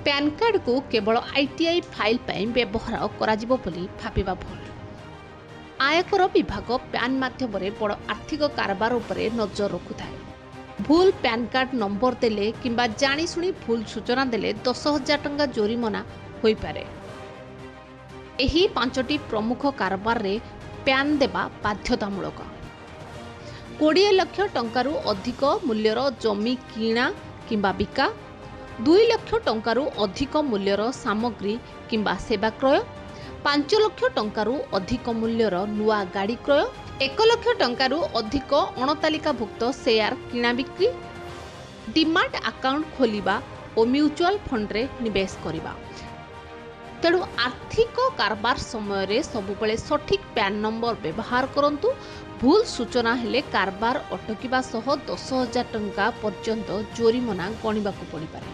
PAN କାର୍ଡ଼କୁ କେବଳ ITI file ପାଇଁ ବ୍ୟବହାର କରାଯିବ ବୋଲି ଭାବିବା ଭୁଲ। ଆୟକର ବିଭାଗ ପ୍ୟାନ୍ ମାଧ୍ୟମରେ ବଡ଼ ଆର୍ଥିକ କାରବାର ଉପରେ ନଜର ରଖୁଥାଏ। ଭୁଲ ପ୍ୟାନ୍ କାର୍ଡ଼ ନମ୍ବର ଦେଲେ କିମ୍ବା ଜାଣିଶୁଣି ଭୁଲ ସୂଚନା ଦେଲେ 10,000 ଟଙ୍କା ଜୋରିମନା ହୋଇପାରେ। ଏହି 5ଟି ପ୍ରମୁଖ କାରବାରରେ ପ୍ୟାନ୍ ଦେବା ବାଧ୍ୟତାମୂଳକ। 20 ଲକ୍ଷ ଟଙ୍କାରୁ ଅଧିକ ମୂଲ୍ୟର ଜମି କିଣା କିମ୍ବା ବିକା, 2 ଲକ୍ଷ ଟଙ୍କାରୁ ଅଧିକ ମୂଲ୍ୟର ସାମଗ୍ରୀ କିମ୍ବା ସେବା କ୍ରୟ, 5 ଲକ୍ଷ ଟଙ୍କାରୁ ଅଧିକ ମୂଲ୍ୟର ନୂଆ ଗାଡ଼ି କ୍ରୟ, 1 ଲକ୍ଷ ଟଙ୍କାରୁ ଅଧିକ ଅଣତାଲିକାଭୁକ୍ତ ସେୟାର କିଣା ବିକ୍ରି, ଡିମାଟ୍ ଆକାଉଣ୍ଟ ଖୋଲିବା ଓ ମ୍ୟୁଚୁଆଲ ଫଣ୍ଡରେ ନିବେଶ କରିବା। ତେଣୁ ଆର୍ଥିକ କାରବାର ସମୟରେ ସବୁବେଳେ ସଠିକ୍ ପ୍ୟାନ୍ ନମ୍ବର ବ୍ୟବହାର କରନ୍ତୁ। ଭୁଲ ସୂଚନା ହେଲେ କାରବାର ଅଟକିବା ସହ 10,000 ଟଙ୍କା ପର୍ଯ୍ୟନ୍ତ ଜୋରିମନା ଗଣିବାକୁ ପଡ଼ିପାରେ।